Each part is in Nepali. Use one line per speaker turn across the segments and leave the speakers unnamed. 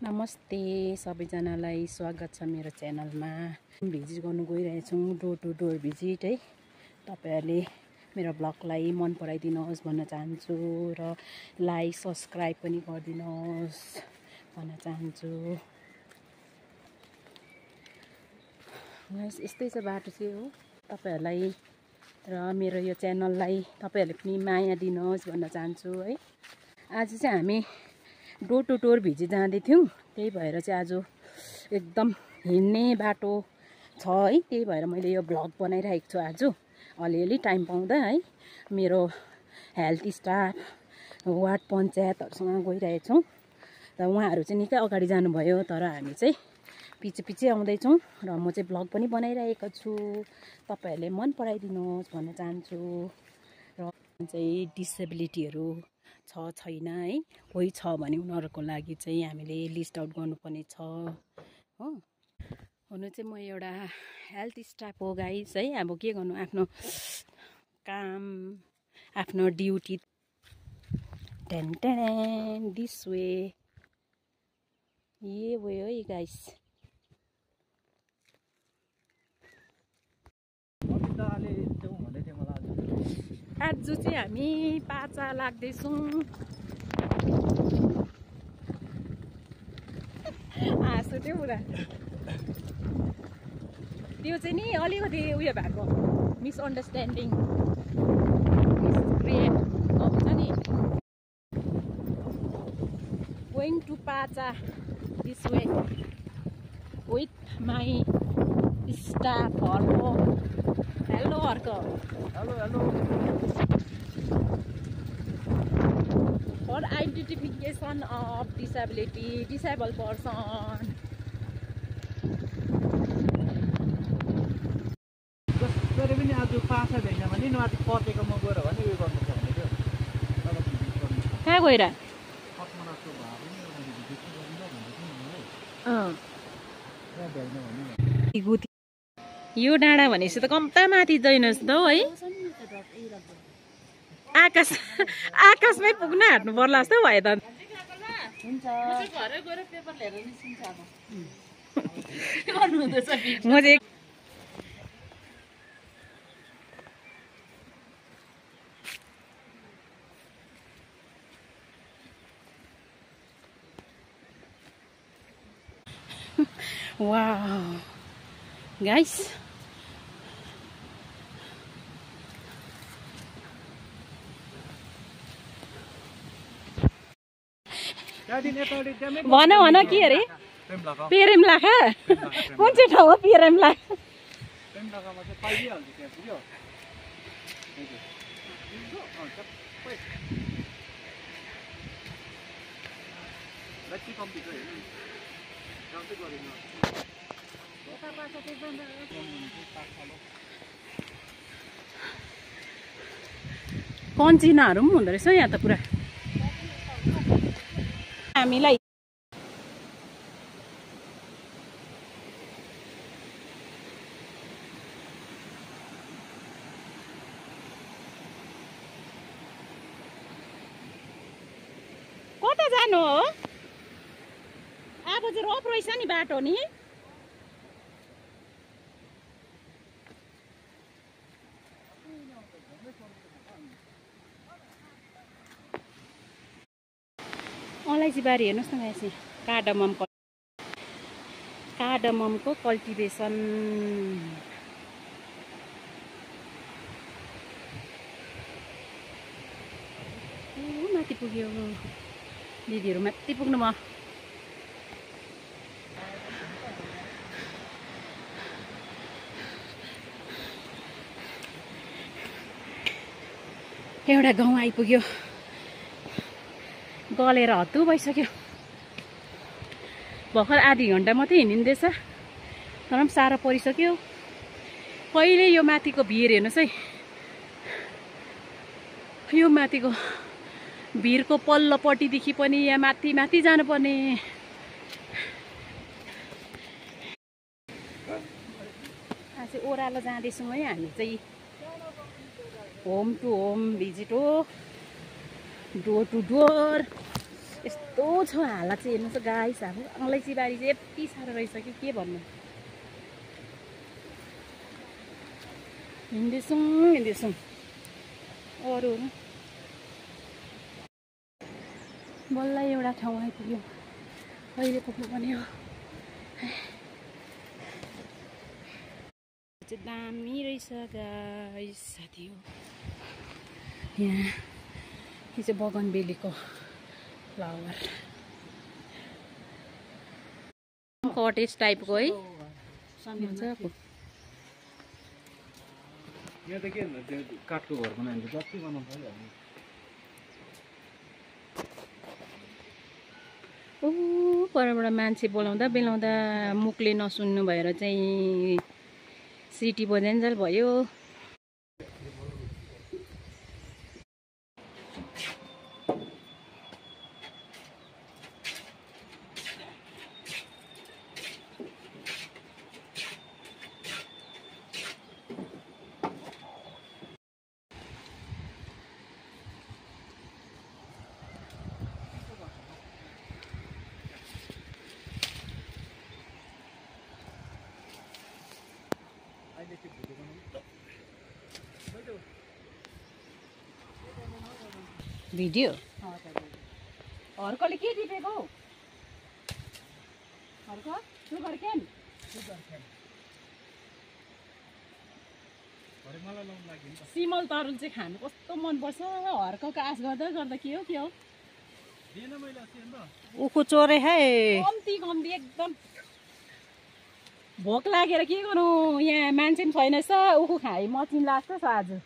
नमस्ते सबैजनालाई स्वागत छ मेरो च्यानलमा। भिजिट गर्नु गइरहेछौँ, डोर टु डोर भिजिट है। तपाईहरुले मेरो ब्लगलाई मन पराइदिनुहोस् भन्न चाहन्छु र लाइक सब्स्क्राइब पनि गरिदिनुहोस् भन्न चाहन्छु। यस्तै छ बाटो चाहिँ हो। तपाईहरुलाई र मेरो यो च्यानललाई तपाईहरुले पनि माया दिनुहोस् भन्न चाहन्छु है। आज चाहिँ हामी डोर टु डोर भिजिट जाँदै थियौँ, त्यही भएर चाहिँ आज एकदम हिँड्ने बाटो छ है। त्यही भएर मैले यो भ्लग बनाइरहेको छु आज अलिअलि टाइम पाउँदा है। मेरो हेल्थ स्टाफ वार्ड पञ्चायतहरुसँग गइरहेछौँ र उहाँहरू चाहिँ निकै अगाडि जानुभयो, तर हामी चाहिँ पछि आउँदैछौँ र म चाहिँ भ्लग पनि बनाइरहेको छु। तपाईहरुले मन पराइदिनुहोस् भन्न चाहन्छु। र चाहिँ डिसेबिलिटीहरू छैन है, कोही छ भने उनीहरूको लागि चाहिँ हामीले लिस्ट आउट गर्नुपर्ने छ हो। हुनु चाहिँ म एउटा हेल्थ स्टाफ हो गाइस है। अब के गर्नु, आफ्नो काम आफ्नो duty. Ten ten this way ये वे है गाइस। आज चाहिँ हामी पाचा लाग्दैछौँ। हाँसो त्यो पुरा त्यो चाहिँ नि अलिकति उयो भएको मिसअन्डरस्ट्यान्डिङ क्रिएट हुन्छ नि। गोइङ टु पाचा this way with my staff हर्को। हेलो हर्को। Hello hello. For identification of disabled person.
जसरी पनि आज पासा भेट्न भने माथि पटेकोमा गएर भने उयो गर्नु छ भने त्यो
कहाँ गएर यो डाँडा भनेपछि त कम्ता माथि जाइनुहोस् त है। आकाशमै पुग्न हाट्नु पर्ला जस्तो भयो त। म चाहिँ वाउ गाइस, भन भन के अरे पेरेमलाखा कुन चाहिँ ठाउँ हो पेरेमलाखा? कन्चिनाहरू पनि हुँदो रहेछ यहाँ त पुरा। हामीलाई कता जानु हो? अब चाहिँ रोप रहेछ नि बाटो नि। अलैँची बारी हेर्नुहोस् न यहाँ कार्डममको कल्टिभेसन। माथि पुग्यो दिदीहरू, माथि पुग्नु म। एउटा गाउँ आइपुग्यो, गलेर हत्तु भइसक्यो। भर्खर आधी घन्टा मात्रै हिँडिँदैछ तर पनि साह्रो परिसक्यो। कहिले यो माथिको भिर हेर्नुहोस् है, यो माथिको भिरको पल्लोपट्टिदेखि पनि यहाँ माथि माथि जानुपर्ने। आज चाहिँ ओह्रालो जाँदैछौँ है हामी चाहिँ। होम टु होम भिजिट हो, डोर टु डोर। यस्तो छ हालत चाहिँ हेर्नुहोस् गाइस हाम्रो अलैँची बारी चाहिँ यति साह्रो रहेछ कि के भन्नु हिँड्दैछौँ अरू बल्ल एउटा ठाउँ आइपुग्यो अहिले पुग्नुपर्ने हो चाहिँ दामी रहेछ गाइस साथी हो यहाँ यो चाहिँ बगनबेलीको फ्लावर कटेज टाइपको है मजाको
यहाँ त के भन्नु त्यो काठको घर बनायो भने जति बनाउनु पाइहाल्यो
परबाट मान्छे बोलाउँदा मुखले नसुन्नु भएर चाहिँ सिटी बजान्जेल भयो भिडियो हर्कले के टिपेको हर्क सुगर क्यान सिमल तरुल चाहिँ खानु कस्तो मनपर्छ हर्कको आश गर्दा के हो उखु चोरे है कम्ती एकदम भोक लागेर के गर्नु यहाँ मान्छे पनि छैन रहेछ उखु खाइ मचिन लाग्छ आज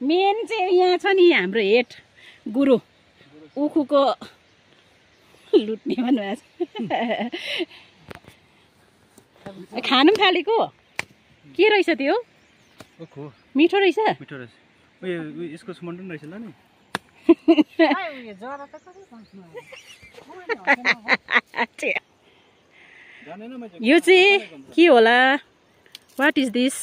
मेन चाहिँ यहाँ छ नि हाम्रो हेड गुरु उखुको लुट्ने भन्नुभएको खानु पनि थालेको के रहेछ त्यो मिठो रहेछ
यसको सुमन पनि रहेछ ल नि
यो चाहिँ के होला वाट इज दिस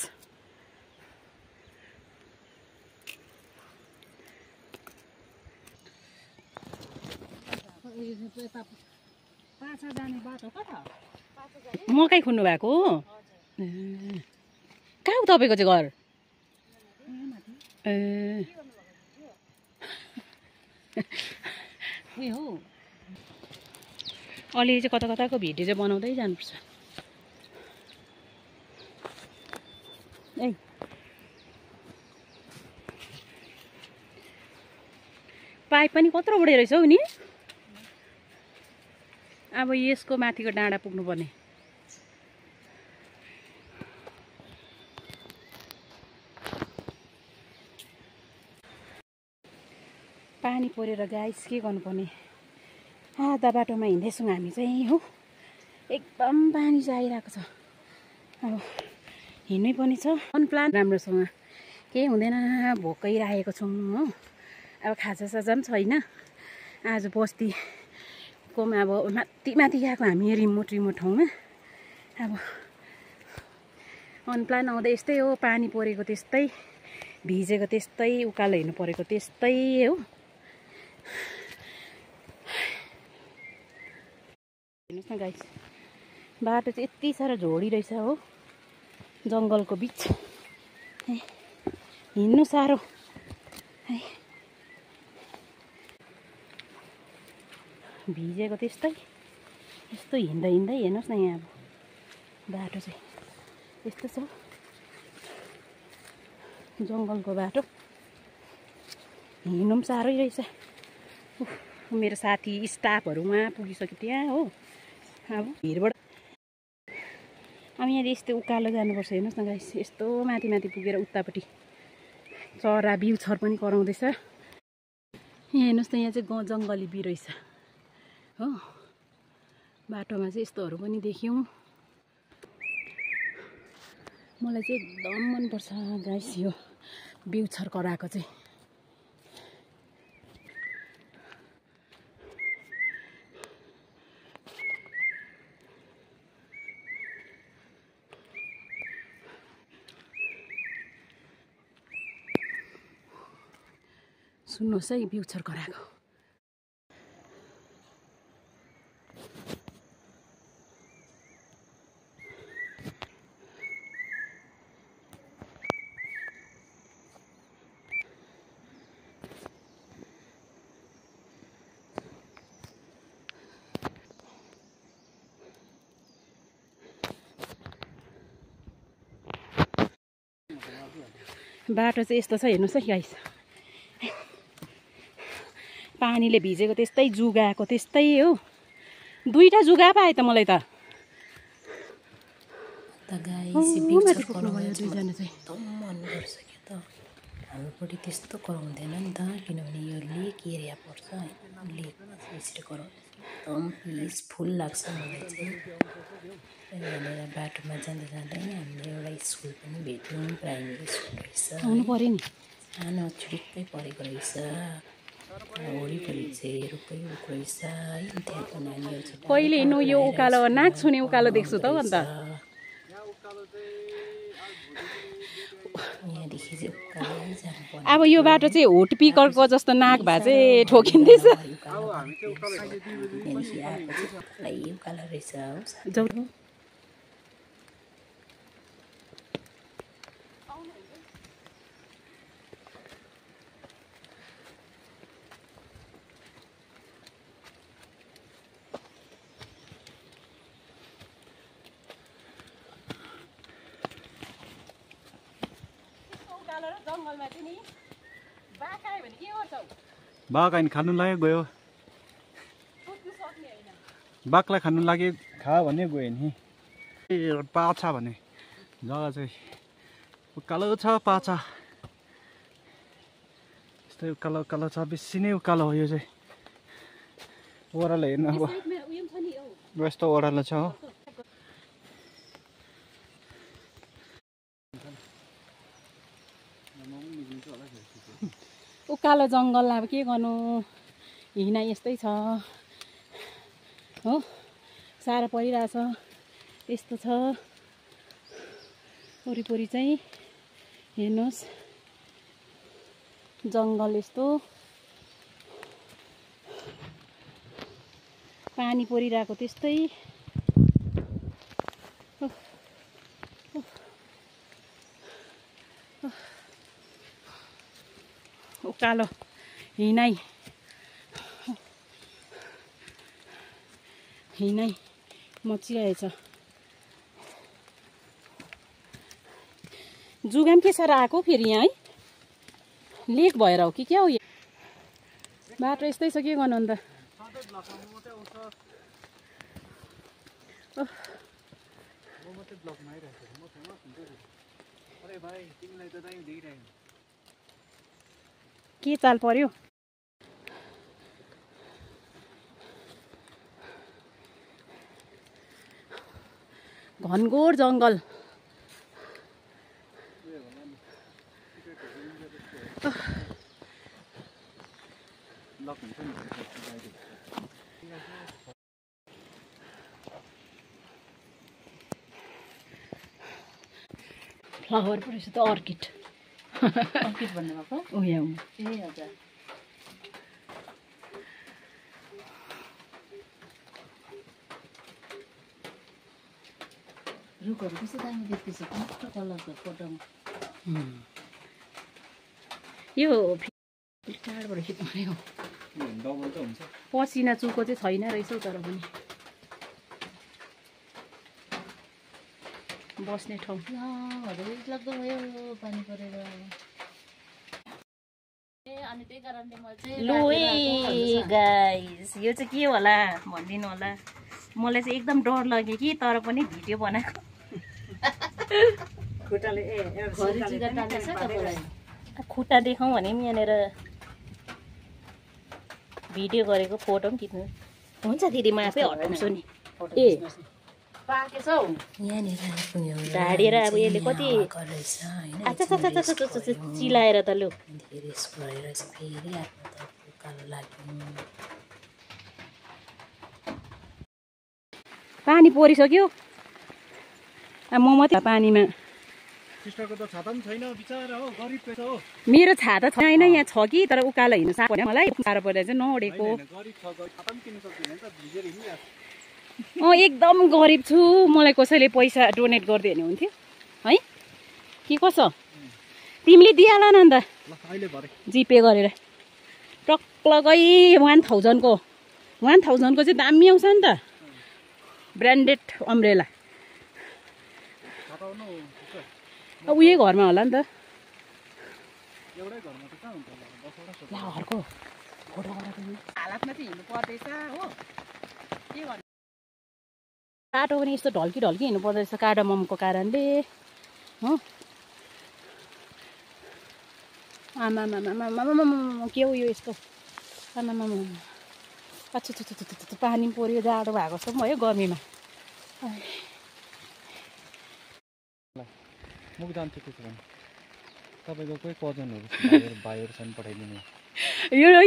मकै खुन्नु भएको कहाँ हो तपाईँको चाहिँ घर ए हो अलि चाहिँ कताको भिडियो चाहिँ बनाउँदै जानुपर्छ ए पाइप पनि कत्रो बढे रहेछ हौ नि अब यसको माथिको डाँडा पुग्नुपर्ने पानी परेर गाइस के गर्नुपर्ने आधा बाटोमा हिँड्दैछौँ हामी चाहिँ हो एकदम पानी चाहिँ आइरहेको छ अब हिँड्नै पनि छ अनप्लान राम्रोसँग केही हुँदैन भोकै राखेको छौँ हो अब खाजासाजा पनि छैन आज बस्तीकोमा अब माथि गएको हामी रिमोट ठाउँमा अब अनप्लान आउँदा यस्तै हो पानी परेको त्यस्तै भिजेको त्यस्तै उकालो हिँड्नु परेको त्यस्तै हो हेर्नुहोस् न गाइस बाटो चाहिँ यति साह्रो झोडी रहेछ हो जङ्गलको बिच हिँड्नु साह्रो है भिजेको त्यस्तै यस्तो हिँड्दै हेर्नुहोस् न यहाँ अब बाटो चाहिँ यस्तो छ जङ्गलको बाटो हिँड्नु पनि साह्रै रहेछ मेरो साथी स्टाफहरू उहाँ पुगिसक्यो त्यहाँ हो अब भिरबाट अब यहाँ यस्तो उकालो जानुपर्छ हेर्नुहोस् न गाइस यस्तो माथि पुगेर उतापट्टि चरा बिउछर पनि कराउँदैछ यहाँ हेर्नुहोस् न यहाँ चाहिँ जङ्गली बिउ रहेछ हो बाटोमा चाहिँ यस्तोहरू पनि देख्यौँ मलाई चाहिँ एकदम मनपर्छ गाइस यो बिउछर कराएको चाहिँ सुन्नुहोस् है बिउछर कराएको बाटो चाहिँ यस्तो छ हेर्नुहोस् है गाइस। पानीले भिजेको त्यस्तै जुगाएको त्यस्तै हो। 2टा जुगा पाएँ त मलाई त।
हाम्रोपट्टि त्यस्तो कराउँदैन नि त, किनभने यो लेक एरिया पर्छ होइन। लेकमा चाहिँ यसरी कराउँछ एकदम पिसफुल लाग्छ मलाई चाहिँ। यहाँनिर बाटोमा जाँदा जाँदै हामीले एउटा स्कुल पनि भेट्यौँ, प्राइमेरी स्कुल रहेछ।
आउनु पऱ्यो नि।
सानो छुट्टै परेको रहेछ। वरिपरि चाहिँ रुखै रुख रहेछ है। त्यहाँको नानीहरू चाहिँ
कहिले हिँड्नु यो उकालो नाक छुने उकालो देख्छु त अन्त।
यहाँदेखि चाहिँ उकालै जानुपर्छ।
अब यो बाटो चाहिँ होट पिकरको जस्तो नाक भए चाहिँ ठोकिँदैछ।
यहाँदेखि आएको चाहिँ उकालो रहेछ हो।
जाऊ
बाघ होइन खानु लाग्यो गयो। बाघलाई खानु लाग्यो खा भने गयो नि। ए पाछा भने जग्गा चाहिँ उकालो छ पाछा। यस्तै उकालो उकालो छ, बेसी नै उकालो हो यो चाहिँ। ओह्रालो हेर्नु अब यस्तो ओह्रालो छ हो।
उकालो जङ्गल अब के गर्नु, हिँडाइ यस्तै छ हो। साह्रो परिरहेछ। यस्तो छ वरिपरि चाहिँ हेर्नुहोस्, जङ्गल यस्तो पानी परिरहेको त्यस्तै। उकालो हिँडाइ मचिरहेछ। जुगाम के साह्रो आएको फेरि यहाँ है। लेक भएर हो कि क्या हो यो बाटो यस्तै छ, के गर्नु अन्त। के चाल पर्यो। घनघोर जङ्गल। फ्लावर पो रहेछ त, अर्किड।
अर्किड भन्नुभएको?
ओ यहाँ
ए हजुर। रुखहरू कस्तो दामी देख्दैछ, कस्तो कलरको फोटोमा।
यो टाढबाट खिच्नु पर्यो। पसिना चुको चाहिँ छैन रहेछ तर पनि बस्ने ठाउँ।
लाग्दो भयो पानी परेर। अनि त्यही कारणले म चाहिँ
लु है गाइस, यो चाहिँ के होला भनिदिनु होला। मलाई चाहिँ एकदम डर लाग्यो कि, तर पनि भिडियो बनाएको। खुट्टा देखाउँ भने पनि यहाँनिर भिडियो गरेको फोटो पनि खिच्नु हुन्छ। दिदी म आफै हटाउँछु नि। ए ढाडेर अब यसले कति चिलाएर त लु। पानी परिसक्यो। अब म मात्रै पानीमा। मेरो छाता छैन यहाँ छ कि, तर उकालो हिँड्नु साह्रो पर्यो मलाई। साह्रो पर्दा चाहिँ नउडेको। एकदम गरिब छु। मलाई कसैले पैसा डोनेट गरिदियो भने हुन्थ्यो है। के कसो तिमीले दिइहाल न अन्त जिपे गरेर। टक्लकै 1000 को चाहिँ दामी आउँछ नि त, ब्रान्डेड अम्ब्रेला। उयो घरमा होला नि त।
एउटै घरमा त कहाँ हुन्छ होला 10 वटा
ला हर्को फोटो गरेर हालतमा चाहिँ हिँड्नु पर्दैछ हो के गर्नु बाटो पनि यस्तो ढल्की ढल्की हिँड्नु पर्दो रहेछ कार्डममको कारणले हो आमामामामामामामा के हो यो यस्तो आमामामा अच्छा पानी पऱ्यो जाडो भएको जस्तो पनि भयो गर्मीमा
मुख जान्छु त्यसो भने तपाईँको कोही कजनहरू भाइहरू छन् पठाइदिनु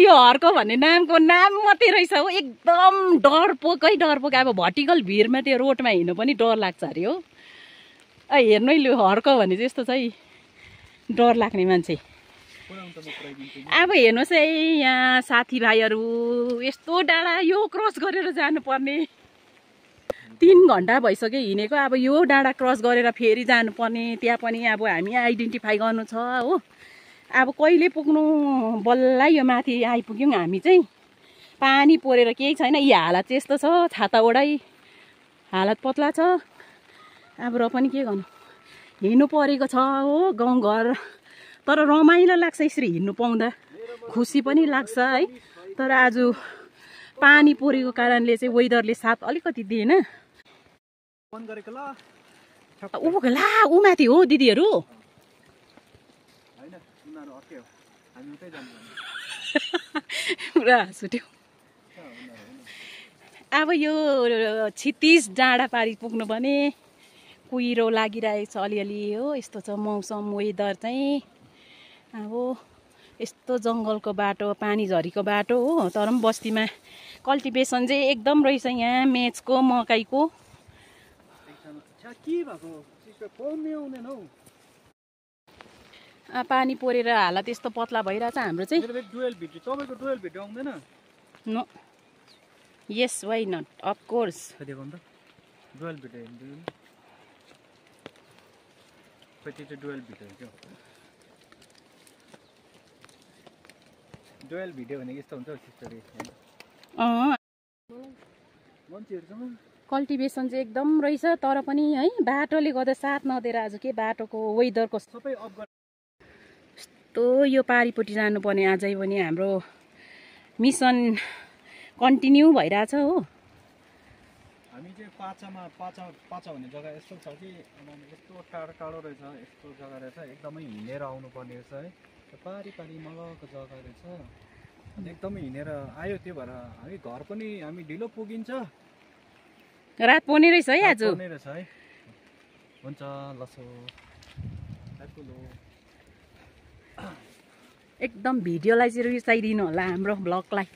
यो हर्को भन्ने नामको नाम मात्रै रहेछ हो एकदम डरपोकै अब भर्टिकल भिरमा त्यो रोडमा हिँड्नु पनि डर लाग्छ अरे हो हेर्नु है लु हर्को भने चाहिँ यस्तो चाहिँ डर लाग्ने मान्छे अब हेर्नुहोस् है यहाँ साथीभाइहरू यस्तो डाँडा यो क्रस गरेर जानुपर्ने 3 घन्टा भइसक्यो हिँडेको अब यो डाँडा क्रस गरेर फेरि जानुपर्ने त्यहाँ पनि अब हामी आइडेन्टिफाई गर्नु छ हो अब कहिले पुग्नु बल्ल यो माथि आइपुग्यौँ हामी चाहिँ पानी परेर केही छैन यी हालत चाहिँ यस्तो छ छाता ओढाइ हालत पतला छ अब र पनि के गर्नु हिँड्नु परेको छ हो गाउँघर तर रमाइलो लाग्छ यसरी हिँड्नु पाउँदा खुसी पनि लाग्छ है तर आज पानी परेको कारणले चाहिँ वेदरले साथ अलिकति दिएन ऊ माथि हो दिदीहरू पुरा सुट्यो अब यो क्षितिज डाँडा पारी पुग्नु भने कुहिरो लागिरहेको छ अलिअलि हो यस्तो छ मौसम वेदर चाहिँ अब यस्तो जङ्गलको बाटो पानी झरीको बाटो हो तर पनि बस्तीमा कल्टिभेसन चाहिँ एकदम रहेछ यहाँ मेचको मकैको पानी परेर हालत यस्तो पतला भइरहेछ हाम्रो चाहिँ no yes why not of course
dual video भनेको यस्तो हुन्छ सिस्टरले
कल्टिभेसन चाहिँ एकदम रहेछ तर पनि है बाटोले गर्दा साथ नदिएर आज के बाटोको वेदरको सबै यस्तो यो पारिपट्टि जानुपर्ने आजै पनि हाम्रो मिसन कन्टिन्यू भइरहेछ हो
हामी चाहिँ पाचा भन्ने जग्गा यस्तो छ कि यस्तो टाढो रहेछ यस्तो जग्गा रहेछ एकदमै हिँडेर आउनुपर्ने रहेछ है पारी मजाको जग्गा रहेछ एकदमै हिँडेर आयो त्यो भएर हामी घर पनि हामी ढिलो पुगिन्छ
रात पर्ने रहेछ है आज
पर्ने रहेछ है हुन्छ लसो
एकदम भिडियोलाई चाहिँ रुचाइदिनु होला हाम्रो ब्लगलाई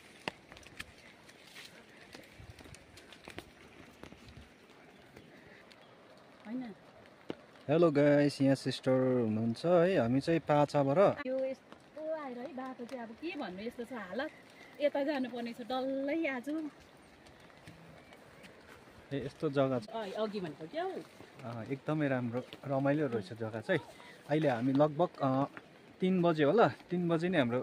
हेलो गाइस यहाँ सिस्टर हुनुहुन्छ है हामी चाहिँ पाचाबाट
यो यस्तो आएर है बाटो चाहिँ अब के भन्नु यस्तो छ हालत यता जानुपर्ने छ डल्लै आज
यस्तो जग्गा छ
अघि भनेको क्या हो
एकदमै राम्रो रमाइलो रहेछ जग्गा चाहिँ अहिले हामी लगभग 3 बजे होला 3 बजे नै हाम्रो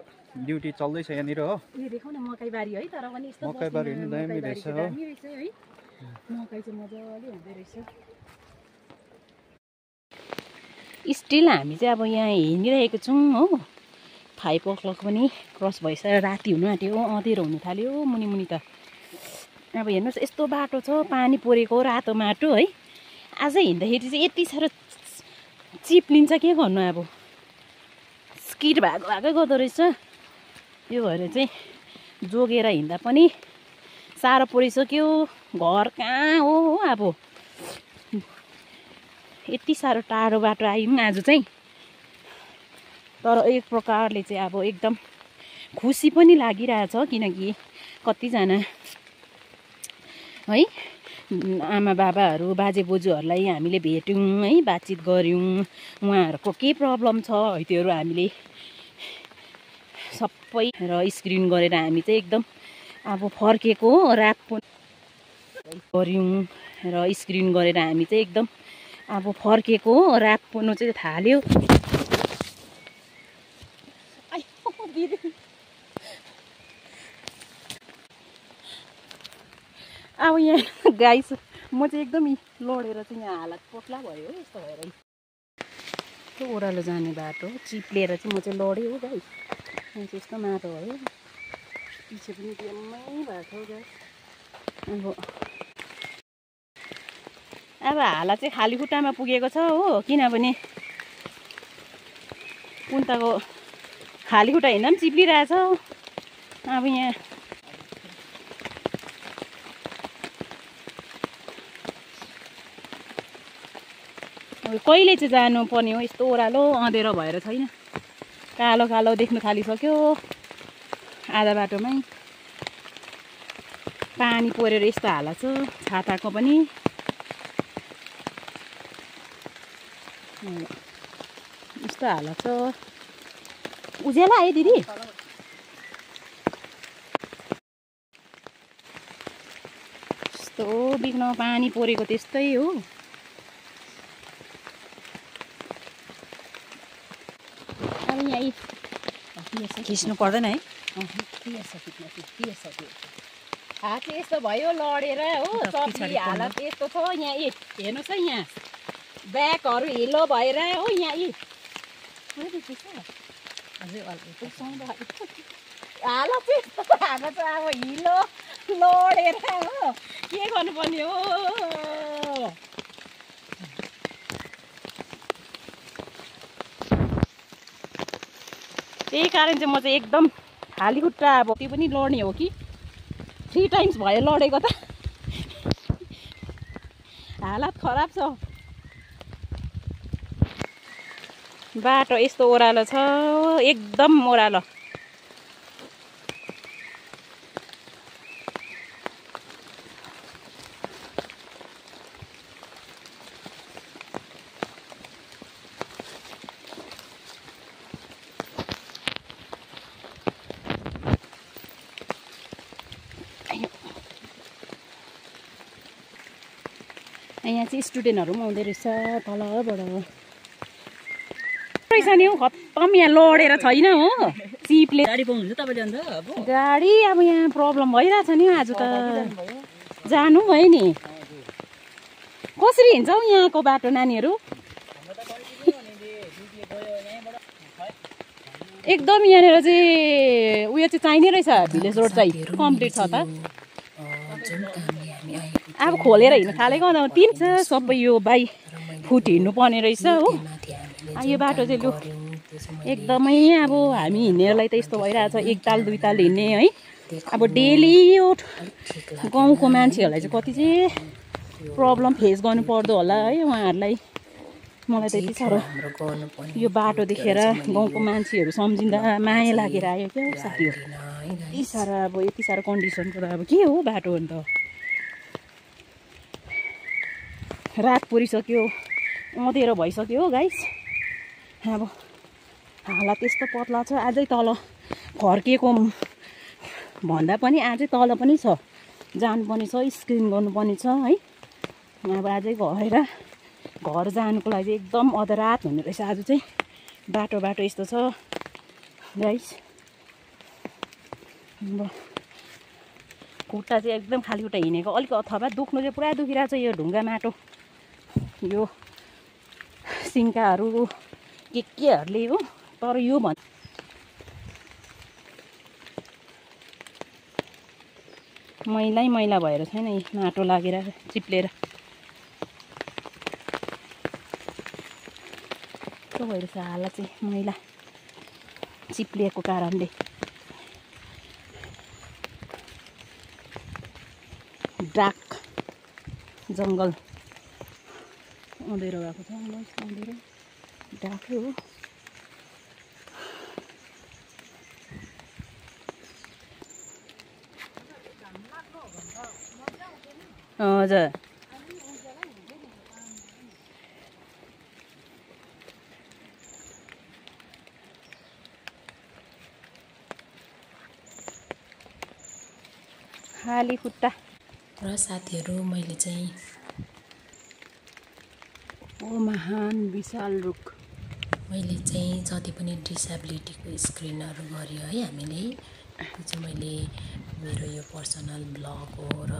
ड्युटी चल्दैछ यहाँनिर हो
यो देखाउ न मकैबारी है तर पनि यस्तो
मकैबारी नि दामी रहेछ हो
है मकै चाहिँ मजाले हुँदै रहेछ स्टिल हामी चाहिँ अब यहाँ हिँडिरहेको छौँ हो 5 o'clock पनि क्रस भइसक्यो राति हुनु आँट्यो अँधेरो हुनु थाल्यो मुनि त अब हेर्नुहोस् यस्तो बाटो छ पानी परेको रातो माटो है आज हिँड्दाखेरि चाहिँ यति साह्रो चिप्लिन्छ के गर्नु अब स्किड भागै गर्दो रहेछ यो भएर चाहिँ जोगेर हिँड्दा पनि साह्रो परिसक्यो घर कहाँ हो अब यति साह्रो टाढो बाटो आयौँ आज चाहिँ तर एक प्रकारले चाहिँ अब एकदम खुसी पनि लागिरहेछ किनकि कतिजना है आमा बाबाहरू बाजे बोजूहरूलाई हामीले भेट्यौँ है बातचित गऱ्यौँ उहाँहरूको के प्रब्लम छ है त्योहरू हामीले सबै र स्क्रिन गरेर हामी चाहिँ एकदम अब फर्केको रात पनि गऱ्यौँ र स्क्रिन गरेर हामी चाहिँ एकदम अब फर्केको रात पुग्नु चाहिँ थाल्यो अब यहाँ गाइस म चाहिँ एकदमै लडेर चाहिँ यहाँ हालत पतला भयो यस्तो भएर यस्तो ओह्रालो जाने बाटो चिप्लेर चाहिँ म चाहिँ लडेँ हो गाई। यहाँ चाहिँ यस्तो माटो भयो, पछि पनि गेममै भएको छ गाई। अब हाला चाहिँ खाली खुट्टामा पुगेको छ हो, किनभने कुन्ताको खाली खुट्टा हिँड्दा पनि चिप्लिरहेछ। अब यहाँ अब कहिले चाहिँ जानुपर्ने हो, यस्तो ओह्रालो अँधेरो भएर छैन, कालो कालो देख्नु थालिसक्यो। आधा बाटोमै पानी परेर यस्तो हालत छ, छाताको पनि यस्तो हालत छ। उज्यालो आयो दिदी? यस्तो बिग्न पानी परेको त्यस्तै हो। अब यहाँ खिच्नु पर्दैन है, हात चाहिँ यस्तो भयो लडेर हो, सब्जी हालत यस्तो छ। यहाँ हेर्नुहोस् है, यहाँ ब्यागहरू हिलो भएर हो, यहाँ हालत चाहिँ यस्तो भएको छ। अब हिलो लडेर हो, के गर्नुपर्ने हो। त्यही कारण चाहिँ म चाहिँ एकदम खाली खुट्टा, अब त्यो पनि लड्ने हो कि 3 टाइम्स भयो लडेको त। हालत खराब छ, बाटो यस्तो ओह्रालो छ, एकदम ओह्रालो। यहाँ चाहिँ स्टुडेन्टहरू पनि आउँदै रहेछ तलबाट रहेछ नि हौ, खत्तम। यहाँ लडेर छैन हो, चिपले
गाडी पाउनुहुन्छ तपाईँले अन्त? अब
गाडी अब यहाँ प्रब्लम भइरहेछ नि आज त, जानु भयो नि। कसरी हिँड्छ हौ यहाँको बाटो नानीहरू? एकदम यहाँनिर चाहिँ उयो चाहिँ चाहिने रहेछ, भिलेज रोड चाहिँ कम्प्लिट छ त। अब खोलेर हिँड्नु थालेको अन्त 3 छ सबै, यो बाई फुट हिँड्नु पर्ने रहेछ हो। यो बाटो चाहिँ लु एकदमै अब हामी हिँड्नेहरूलाई त यस्तो भइरहेछ, 1 ताल 2 ताल हिँड्ने है। अब डेली यो गाउँको मान्छेहरूलाई चाहिँ कति चाहिँ प्रब्लम फेस गर्नु पर्दो होला है उहाँहरूलाई। मलाई त यति साह्रो यो बाटो देखेर गाउँको मान्छेहरू सम्झिँदा माया लागेर आयो क्या साथीहरू। यति साह्रो अब यति साह्रो कन्डिसनको त अब के हो बाटो। अन्त रात परिसक्यो, अँधेरो भइसक्यो हो गाइस। अब हालत यस्तो पतला छ, अझै तल फर्किएको भन्दा पनि अझै तल पनि छ, जानुपर्ने छ, स्क्रिन गर्नुपर्ने छ है। अब अझै गएर घर जानुको लागि एकदम अधरात हुने रहेछ आज चाहिँ। बाटो यस्तो छ गाइस। अब खुट्टा चाहिँ एकदम खाली खुट्टा हिँडेको अलिक अथवा दुख्नु चाहिँ पुरा दुखिरहेको छ। यो ढुङ्गा माटो, यो सिङ्काहरू केहरूले हो। तर यो मैला भएर छैन, माटो लागेर चिप्लेर कस्तो भइरहेछ हालत चाहिँ, मैला चिप्लिएको कारणले। डार्क जङ्गल अँधेरो भएको छ, अँधेरो डार्कै हो। हजुर खाली खुट्टा।
र साथीहरू मैले चाहिँ
ओ महान विशाल रुख,
मैले चाहिँ जति पनि डिसेबिलिटीको स्क्रिनहरू गऱ्यो है हामीले, त्यो चाहिँ मैले मेरो यो पर्सनल ब्लग हो र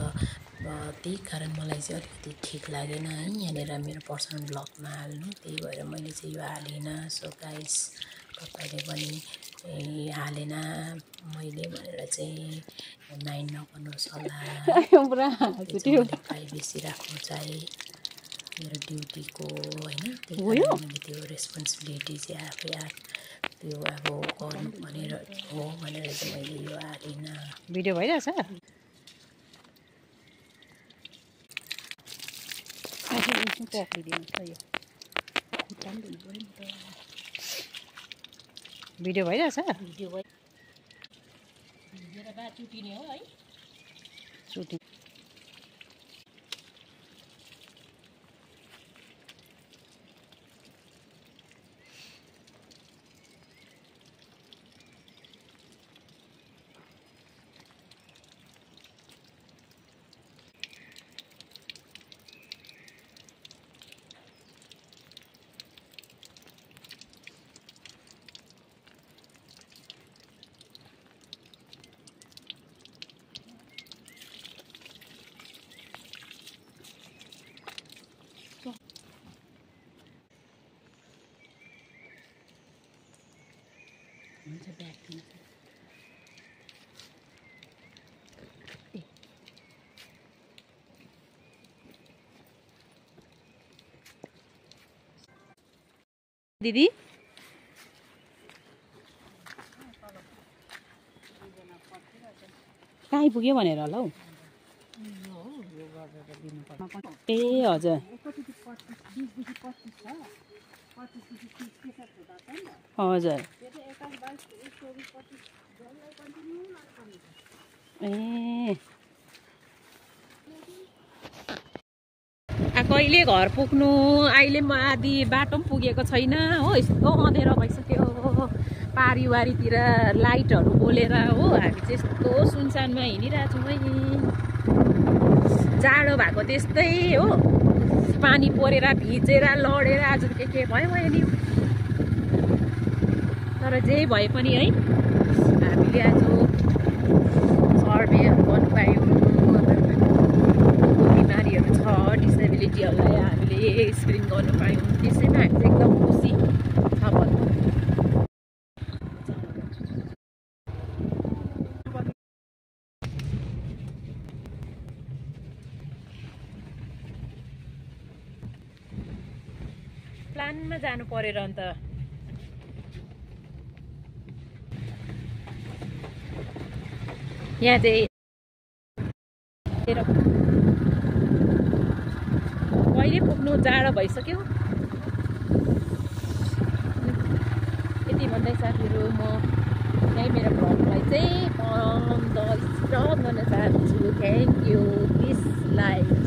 त्यही कारण मलाई चाहिँ अलिकति ठिक लागेन है यहाँनिर मेरो पर्सनल ब्लगमा हाल्नु, त्यही भएर मैले चाहिँ यो हालिनँ। सो गाइस तपाईँले पनि हालेन मैले भनेर चाहिँ माइन्ड नगर्नुहोस् होला। प्राइभेसी राख्नु चाहिँ मेरो ड्युटीको होइन, त्यही कारण मैले त्यो रेस्पोन्सिबिलिटी चाहिँ आफै त्यो अब गर्नु भनेर हो भनेर चाहिँ मैले यो हालिनँ।
भिडियो भइरहेछ भिडियो भइरहेछ
भिडियो चुटिने हो है
सुटिङ। दिदी कहाँ आइपुग्यो भनेर होला हौ। ए हजुर हजुर ए कहिले घर पुग्नु, अहिले म आदि बाटो पनि पुगेको छैन हो। यस्तो अँधेरो भइसक्यो पारिवारीतिर लाइटहरू बोलेर हो। हामी चाहिँ यस्तो सुनसानमा हिँडिरहेको छौँ है। जाडो भएको त्यस्तै हो, पानी परेर भिजेर लडेर आज के भयो नि। तर जे भए पनि है हामीले आज सर्भेहरू गर्नु पायौँ। बिमारीहरू छ डिसेबिलिटीहरूलाई हामीले स्क्रिन गर्नु पायौँ, त्यसैमा हामी चाहिँ एकदम खुसी छ भन्नु। प्लानमा जानु परेर अन्त यहाँ चाहिँ कहिले पुग्नु, जाडो भइसक्यो। यति भन्दै साथीहरू म यहीँ मेरो भ्लगलाई चाहिँ स्टप गर्न चाहन्छु। Thank you this life.